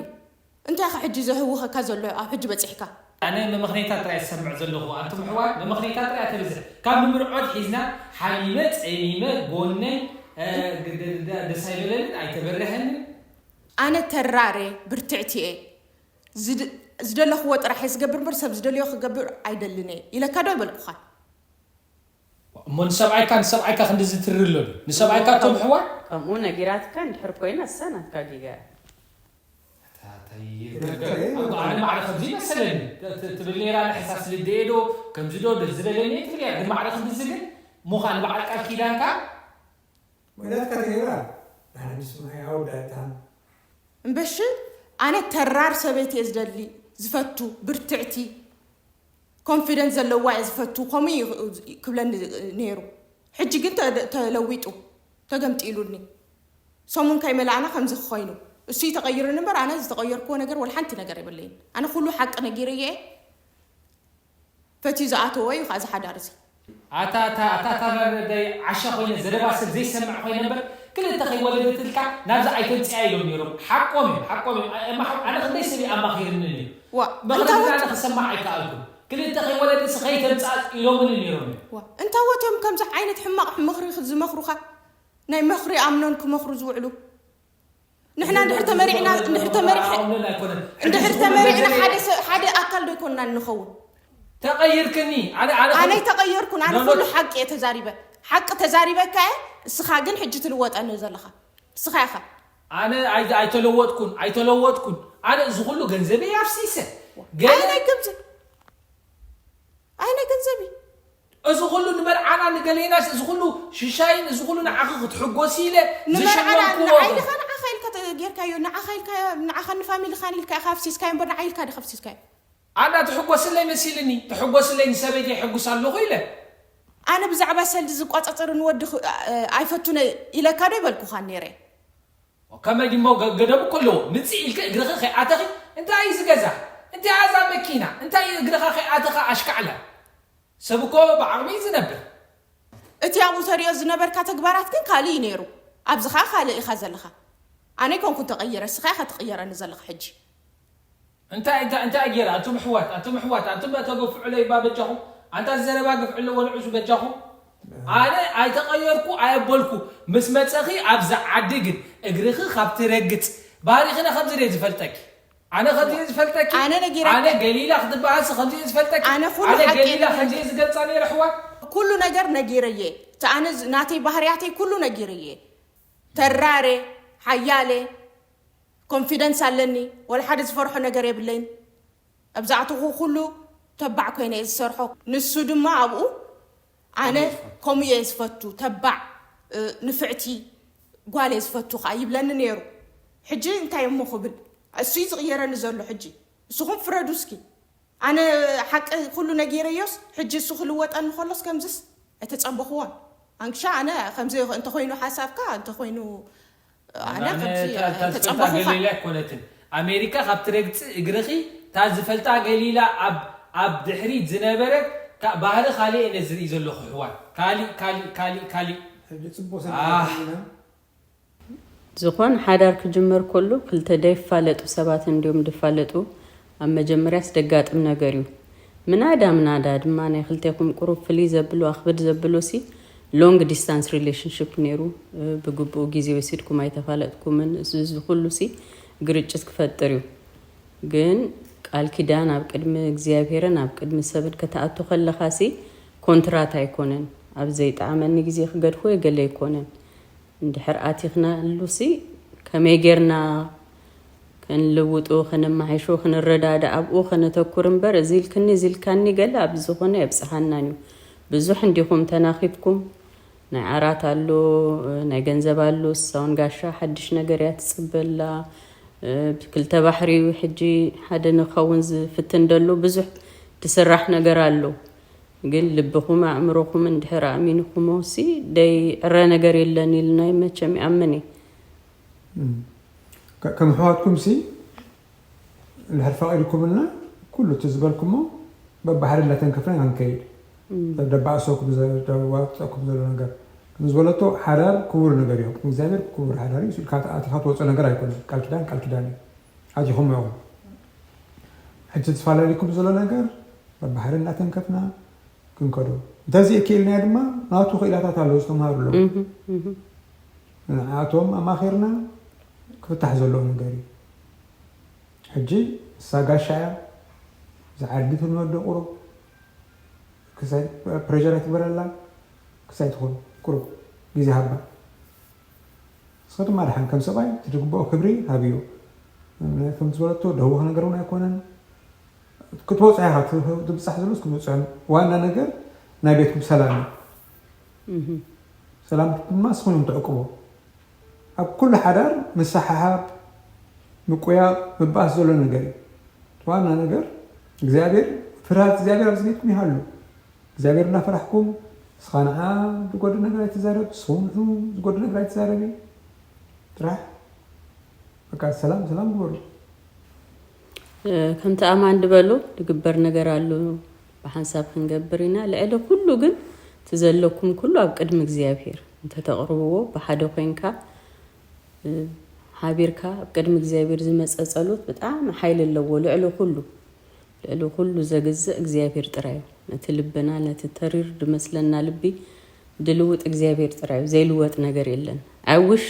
እንታይ ኢኻ ሕጂ ዘህውኸካ ዘሎ ኣብ ሕጂ በጺሕካ ኣነ መመኽነይታ ጥራይ ዝሰምዕ ዘለኹ ኣንቱም ኣሕዋት መመኽነይታ ጥራይ ተብዝሕ ካብ ንምርዖት ሒዝና ሓሚመ ጸሚመ ጎነይ ደስ ኣይበለንን ኣይተበረሀንን ኣነ ተራር እየ፣ ብርትዕቲ እየ። ዝደለኽዎ ጥራሕ እየ ዝገብር እምበር ሰብ ዝደልዮ ክገብር ኣይደልን እየ ኢለካ ዶ ኣይበልኩኻን? እሞ ንሰብኣይካ ንሰብኣይካ ክንድዚ ትሪ ኣሎ ድዩ? ንሰብኣይካ እቶም ኣሕዋት? ከምኡ ነጊራትካ እንድሕር ኮይና እሳ ናትካ ጌጋ እያ። ኣነ ማዕረ ከምዚ ይመሰለኒ ትብል ነይራ ንሕሳስ ልደየ ዶ ከምዚ ዶ ደስ ዝበለኒ ትብል እያ ግን ማዕረ ክንድዚ ግን ምዃን በዓል ቃል ኪዳንካ ወላድካ ተገይራ ንሓድሽ ማይ ኣውዳእታ እምበሺ ኣነ ተራር ሰበይቲ እየ ዝደሊ ዝፈቱ ብርትዕቲ ኮንፊደንስ ዘለዋ እየ ዝፈቱ ከምኡ እዩ ክብለኒ ነይሩ ሕጂ ግን ተለዊጡ ተገምጢሉኒ ሰሙን ከይመላእና ከምዚ ክኾይኑ እሱ ተቐይርኒ እምበር ኣነ ዝተቐየርክዎ ነገር ወላ ሓንቲ ነገር የብለይን። ኣነ ኩሉ ሓቂ ነጊረየ እየ። ፈትዩ ዝኣተዎ እዩ ከዓ እዚ ሓዳር እዚ። ኣታ ኣታ ኣታ ኣታ መረዳይ ዓሻ ኮይነ ዘረባ ሰብ ዘይሰምዕ ኮይነ እምበር ክልተ ከይወለደት ኢልካ ናብዚ ኣይተምፅያ ኢሎም ነይሮም። ሓቆም እዮም ሓቆም እዮም። ኣማ ኣነ ክንደይ ሰብ ኣማኺርኒ እዩ። ዋ ምኽሪ እንታይ ግን ወጥ ኣነ ክሰማዕ ኣይከኣልኩ። ክልተ ከይወለደት ከይተምፅኣ ኢሎምኒ ነይሮም እዮም። ዋ እንታይ ወት እዮም ከምዚ ዓይነት ሕማቕ ምኽሪ ዝመኽሩኻ? ናይ ምኽሪ ኣምኖን ክመኽሩ ዝውዕሉ ንሕና እንድሕር ተመሪዕና እንድሕር ተመሪዕ እንድሕር ተመሪዕና ሓደ ሰብ ሓደ ኣካል ዶ ይኮንና ንኸውን? ተቐይርክኒ። ኣነ ኣነ ኣነ ይተቐየርኩን ኣነ ኩሉ ሓቂ እየ ተዛሪበ። ሓቂ ተዛሪበካ እየ። እስኻ ግን ሕጂ ትልወጠኒ ዘለኻ እስኻ ኢኻ። ኣነ ኣይ- ኣይተለወጥኩን ኣይተለወጥኩን። ኣነ እዚ ኩሉ ገንዘበይ ኣፍሲሰ ገለ ኣይ ናይ ግብዚ ኣይ ናይ ገንዘብ እዩ። እዚ ኩሉ ንመርዓና ንገሌናስ እዚ ኩሉ ሽሻይን እዚ ኩሉ ንዓኺ ክትሕጎሲ ኢለ ንመርዓና ዝሸመምክዎ ንዓይልኻ ንዓኻ ኢልካ ተ- ጌርካዮ ንዓኻ ኢልካ ንዓኻ ንፋሚሊኻን ኢልካ ኢኻ ኣፍሲስካዮ እምበር ንዓይ ኢልካ ዲኻ ኣፍሲስካዮ? ኣና ትሕጎስለይ መሲልኒ። ትሕጎስለይ ንሰበይተይ የሕጉስ ኣለኹ ኢለ ኣነ ብዛዕባ ሰልዲ ዝቋጻጸር ንወዲ ኽ- ኣይፈቱነ ኢለካ ዶ ይበልኩኻ ነይረ? ከመይ ድሞ ገ- ገደቡ ከለዎ ምፅእ ኢልከ እግርኸ ከይኣተኺ እንታይ እዩ ዝገዛ እንታይ ኣዛ መኪና እንታይ እግርኻ ከይኣተኻ ኣሽካዕላ ሰብ እኮ ብዓቕሚ እዩ ዝነብር እቲ ኣብኡ ተሪኦ ዝነበርካ ተግባራት ግን ካልእ እዩ ነይሩ። ኣብዚ ኸኣ ካልእ ኢኻ ዘለኻ። ኣነ ኣይኮንኩን ተቐይረ እስኻ ኢኻ ትቕየረኒ ዘለኻ ሕጂ። እንታይ እንታይ እንታይ ገይረ ኣንቱም ኣሕዋት ኣንቱም ኣሕዋት ኣንቱም ተገፍዑለይ እባ በጃኹም ኣንታ ዘረባ ግፍዕለዎ ንዕሱ በጃኹም ኣነ ኣይተቐየርኩ ኣየበልኩ ምስ መፀኺ ኣብዚ ዓዲ ግን እግርኺ ካብ ትረግፅ ባህሪኽነ ከምዚ ድየ ዝፈልጠኪ ኣነ ከምዚ ድየ ዝፈልጠኪ ኣነ ነጊረካ- ኣነ ገሊላ ክትበሃልሲ ከምዚ ድየ ዝፈልጠኪ ኣነ ኩሉ ኣነ ሓቂ ገሊላ ነጊረካ- ከምዚ ድየ ዝገልፃ ነይረ ኣሕዋት ኩሉ ነገር ነጊረየ እቲ ኣነ ዝ- ናተይ ባህርያተይ ኩሉ ነጊረየ። ተራረ ሓያለ ኮንፊደንስ ኣለኒ። ወላ ሓደ ዝፈርሖ ነገር የብለይን። ኣብዛዕትኹ ኩሉ ተባዕ ኮይነ እየ ዝሰርሖ። ንሱ ድማ ኣብኡ ኣነ ከምኡ እየ ዝፈቱ ተባዕ እ፣ ንፍዕቲ ጓል እየ ዝፈቱ ከዓ ይብለኒ ነይሩ። ሕጂ እንታይ እሞ ክብል እሱ እዩ ዝቕየረኒ ዘሎ። ሕጂ ንስኹም ፍረዱ እስኪ። ኣነ ሓቂ ኩሉ ነጊረዮስ ሕጂ እሱ ክልወጠኒ ከሎስ ከምዝስ ኣይተጸበኽዎን። ኣንክሻ ኣነ ከምዚ እንተኾይኑ ሓሳብካ እንተኾይኑ ኣነ ከምዚ ኣይተጸበኹኻ። ገሊላ ኣይኮነትን ኣሜሪካ ካብ ትረግፂ እግርኺ እታ ዝፈልጣ ገሊላ ኣብ ኣብ ድሕሪት ዝነበረት ካ- ባህሪ ካሊእ እየ ዝርኢ ዘለኹ ኣሕዋት ካሊእ ካሊእ ካሊእ ካሊእ ሕጂ ፅቡቅ ኣህ። ሰሚዕና ኢና ዝኾን ሓዳር ክጅመር ከሎ ክልተ ደይፋለጡ ሰባት እንድዮም ድፋለጡ ኣብ መጀመርያስ ደጋጥም ነገር እዩ ምናዳ ምናዳ ድማ ናይ ክልቴኹም ቁሩብ ፍልይ ዘብሎ ኣኽብድ ዘብሎ ሲ long distance relationship ነይሩ ብግቡኡ ግዜ ወሲድኩም ኣይተፋለጥኩምን እዚ እዚ ኩሉ ሲ ግርጭት ክፈጥር እዩ ግን ቃል ኪዳን ኣብ ቅድሚ እግዚኣብሄርን ኣብ ቅድሚ ሰብን ከተኣቱ ከለኻ ሲ ኮንትራት ኣይኮነን ኣብ ዘይጠዓመኒ ግዜ ክገድፎ የገለ ኣይኮነን እንድሕር ኣቲኽናሉሲ ከመይ ጌርና ከንልውጦ ከነመሓይሾ ክንረዳዳእ ኣብኡ ከነተኩር እምበር እዚ ኢልክኒ እዚ ኢልካኒ ገለ ኣብ ዝኾነ የብፅሓናን እዩ ብዙሕ እንዲኹም ተናኺፍኩም ናይ ዓራት ኣሎ ናይ ገንዘብ ኣሎ እሳውን ጋሻ ሓድሽ ነገር እያ ትፅበላ ክልተ ባሕሪ እዩ ሕጂ ሓደ ንኸውን ዝፍትን ደሎ ብዙሕ ትስራሕ ነገር ኣሎ ግን ልብኹም ኣእምሮኹም እንድሕር ኣእሚንኹሞ ሲ ደይ ዕረ ነገር የለን ኢልና መቸም ይኣምን እየ ከም ኣሕዋትኩም ሲ እንድሕር ፈቒድኩምልና ኩሉ እቲ ዝበልኩሞ በባሕሪ እንዳተንከፍና ኢና ንከይድ ደባእሰኩም ደዋጥጠኩም ዘሎ ነገር ከም ዝበለቶ ሓዳር ክቡር ነገር እዩ እግዚኣብሔር ክቡር ሓዳር እዩ ኢልካ ኣቲካ ትወፅኦ ነገር ኣይኮነን ቃል ኪዳን ቃል ኪዳን እዩ ኣቲኹም ኢኹም ሕጂ ተፈላለይኩም ዘሎ ነገር በባሕሪ እንዳተንከፍና ክንከዶ እንተዘይክኢልናዮ ድማ ናቱ ክኢላታት ኣለዉ ዝተምሃሩ ኣለዉ ንዓቶም ኣማኺርና ክፍታሕ ዘለዎ ነገር እዩ ሕጂ እሳ ጋሻ እያ ዝዓዲ ትንወዶ ቁሩብ ክሳይ ፕሬር ኣይትግበረላ ክሳይ ትኾን ቁሩብ ግዜ ሃባ ንስኻ ድማ ድሓን ከም ሰብኣይ እቲ ዝግብኦ ክብሪ ሃብዮ ከም ዝበለቶ ደህወኽ ነገር እውን ኣይኮነን ክትወፅያ ኢኻ ትብፃሕ ዘሎ ክትብፅሖም ዋና ነገር ናይ ቤትኩም ሰላም እዩ ሰላም ድማ ንስኹም እዮም ትዕቅቦ ኣብ ኩሉ ሓዳር ምሰሓሓብ ምቁያቕ ምባኣስ ዘሎ ነገር እዩ ዋና ነገር እግዚኣብሔር ፍርሃት እግዚኣብሔር ኣብዚ ቤትኩም ይሃሉ እግዚኣብሔር እናፈራሕኩም ንስኻ ንዓ ዝጎድእ ነገር ኣይትዛረብ ንስኹም ንዑ ዝጎድእ ነገር ኣይትዛረቢ ጥራሕ በቃ ሰላም ሰላም ግበሩ። ከምቲ ኣማን ዝበሎ ዝግበር ነገር ኣሎ። ብሓንሳብ ክንገብር ኢና። ልዕሊ ኩሉ ግን እቲ ዘለኩም ኩሉ ኣብ ቅድሚ እግዚኣብሄር እንተተቕርብዎ፣ ብሓደ ኮይንካ ሓቢርካ ኣብ ቅድሚ እግዚኣብሄር ዝመፀ ፀሎት ብጣዕሚ ሓይሊ ኣለዎ። ልዕሊ ኩሉ ልዕሊ ኩሉ ዘግዝእ እግዚኣብሄር ጥራይ እዩ። ነቲ ልብና ነቲ ተሪር ዝመስለና ልቢ ድልውጥ እግዚኣብሄር ጥራይ እዩ። ዘይልወጥ ነገር የለን። ኣውሽ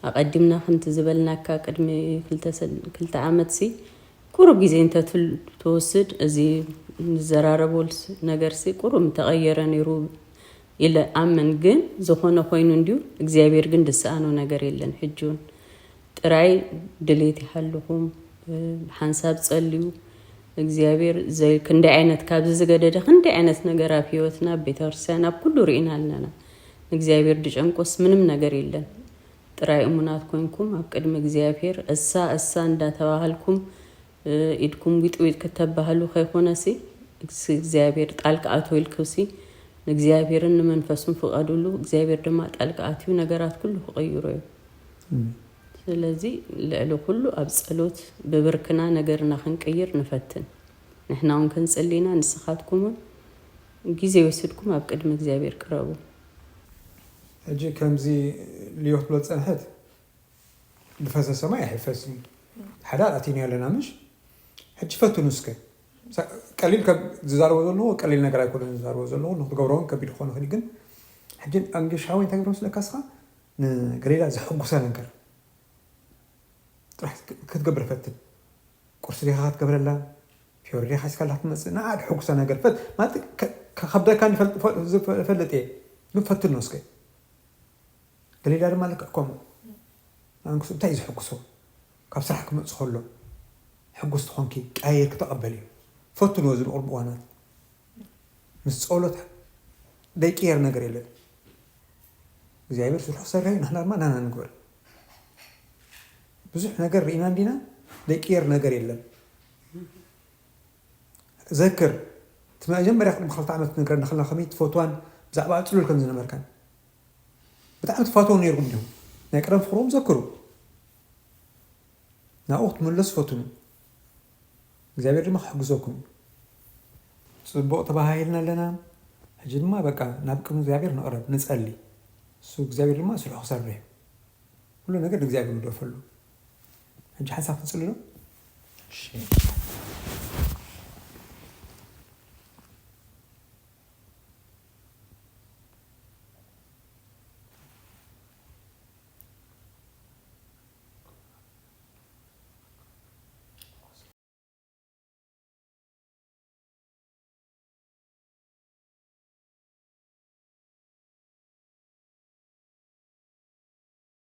ኣቐዲምና ከምቲ ዝበልናካ ቅድሚ ክልተ ዓመት ሲ ቁሩብ ግዜ እንተትወስድ እዚ ንዘራረቦ ነገር ሲ ቁሩብ ምተቐየረ ነይሩ ኢለ ኣምን። ግን ዝኾነ ኮይኑ እንድዩ እግዚኣብሔር ግን ድሰኣኖ ነገር የለን። ሕጂ እውን ጥራይ ድሌት ይሃልኹም፣ ብሓንሳብ ጸልዩ። እግዚኣብሔር ዘይ ክንደይ ዓይነት ካብዚ ዝገደደ ክንደይ ዓይነት ነገር ኣብ ህይወትና ኣብ ቤተክርስትያን ኣብ ኩሉ ርኢና ኣለና። እግዚኣብሔር ድጨንቆስ ምንም ነገር የለን። ጥራይ እሙናት ኮንኩም ኣብ ቅድሚ እግዚኣብሔር እሳ እሳ እንዳተባሃልኩም ኢድኩም ዊጥ ዊጥ ክተባህሉ ከይኮነሲ እግዚኣብሔር ጣልቃ ኣቶ ኢልኩሲ ንእግዚኣብሔርን ንመንፈሱን ፍቀዱሉ። እግዚኣብሔር ድማ ጣልቃ ኣትዩ ነገራት ኩሉ ክቕይሮ እዩ። ስለዚ ልዕሊ ኩሉ ኣብ ጸሎት ብብርክና ነገርና ክንቅይር ንፈትን። ንሕና እውን ክንጽሊ ኢና፣ ንስኻትኩም እውን ግዜ ወሲድኩም ኣብ ቅድሚ እግዚኣብሔር ቅረቡ። ሕጂ ከምዚ ልዮ ክትብሎ ዝጸንሐት ብፈሰሰ ማይ ኣይሕፈስን እዩ። ሓዳር ኣቲና ኣለና ምሽ? ሕጂ ፈትኑ እስከ። ቀሊል ከም ዝዛረቦ ዘለኹ ቀሊል ነገር ኣይኮነን ዝዛረቦ ዘለኹ፣ ንክትገብሮ እውን ከቢድ ክኾን ይኽእል እዩ። ግን ሕጂ ኣንጌሻዊ እንታይ ግብሮ ስለካ እስኻ ንገሊላ ዘሐጉሰ ነገር ጥራሕ ክትገብር ፈትን። ቁርሲ ዲኻ ክትገብረላ፣ ፊዮሪ ዲኻ ሒዝካላ ክትመጽእ፣ ንዓ ድሕጉሳ ነገር ፈት ማለት ከ- ከኸብደካ ይፈልጥ እየ፣ ግን ፈትኖ እስከ። ገሊላ ድማ ልክዕ ከምኡ። ንኣንክሱ እንታይ እዩ ዝሕጉሶ? ካብ ስራሕ ክመጽእ ከሎ ሕጉስ ትኾንኪ ቀያየር ክተቐበል እዩ። ፈትኖ እዚ ንቕርብ እዋናት ምስ ጸሎት ደይቅየር ነገር የለን። እግዚኣብሔር ስርሑ ክሰርሕ እዩ፣ ንሕና ድማ ናና ንግበር። ብዙሕ ነገር ርኢና እንዲና፣ ደይቅየር ነገር የለን። ዘክር እቲ መጀመርያ ቅድሚ ክልተ ዓመት ትነግረና ከላ ከመይ ትፈትዋን ብዛዕባ ኣፅሉል ከም ዝነበርካን ብጣዕሚ ትፋተው ነይርኩም እንዲኹም ናይ ቀደም ፍቅርኩም ዘክሩ። ናብኡ ክትምለሱ ፈትኑ። እግዚኣብሔር ድማ ክሕግዘኩም እዩ። ፅቡቅ ተባሃሂልና ኣለና። ሕጂ ድማ በቃ ናብ ቅድሚ እግዚኣብሔር ንቅረብ ንፀሊ። እሱ እግዚኣብሔር ድማ ስርሑ ክሰርሕ እዩ። ኩሉ ነገር ንእግዚኣብሔር ንደፈሉ። ሕጂ ሓንሳብ ክንፅሊ ዶ?